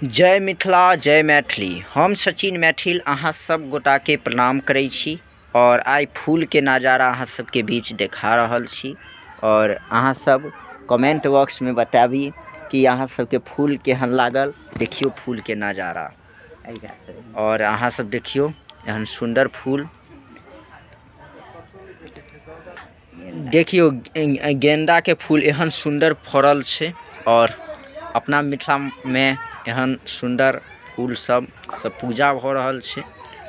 जय मिथिला जय मैथिली। हम सचिन मैथिल अहाँ सब गोटाके प्रणाम करै छी और आइ फूलके नजारा अहाँ सबके बीच देखा रहल छी और अहाँ सब कमेंट बॉक्समे बताबी कि अहाँ सबके फूल केहन लागल। देखियौ फूलके नजारा और अहाँ सब देखियौ एहन सुन्दर फूल। देखियौ गेंदाके फूल एहन सुन्दर फड़ल छै और अपना मिथिलामे एहन सुन्दर फूल सब से पूजा भऽ रहल छै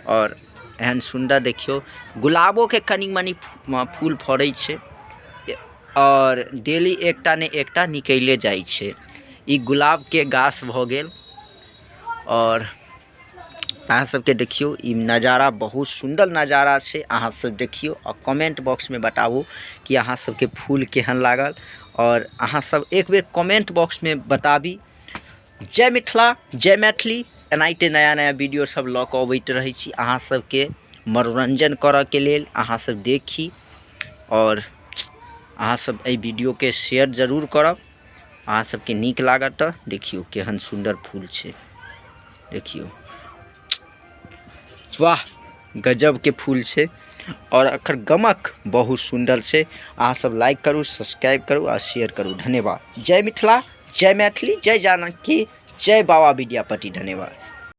और एहन सुन्दर देखियौ गुलाबोके कनि मनि फूल फड़ै छै और डेली एकटा ने एकटा निकैले जाइ छै। ई गुलाबके गाछ भऽ गेल और अहाँ सबके देखियौ ई नजारा बहुत सुन्दर नजारा छै। अहाँ सब देखियौ आ कमेंट बॉक्स में बताबू कि अहाँ सबके फूल केहन लागल और अहाँ सब एक बेर कमेंट बॉक्स में बताबी। जय मिथिला जय मैथिली। एनाहिते नया नया वीडियो सब लऽ कऽ अबैत रहै छी अहाँ सबके मनोरंजन करऽ के लेल। अहाँ सब देखी और अहाँ सब एहि वीडियो के शेयर जरूर करब। अहाँ सबके नीक लागत तऽ देखियौ केहन सुन्दर फूल छै। देखियौ वाह गजब के फूल छै और एकर गमक बहुत सुन्दर छै। अहाँ सब लाइक करू, सब्सक्राइब करू आ शेयर करू। धन्यवाद। जय मिथिला जय मैथिली जय जानकी जय बाबा विद्यापति। धन्यवाद।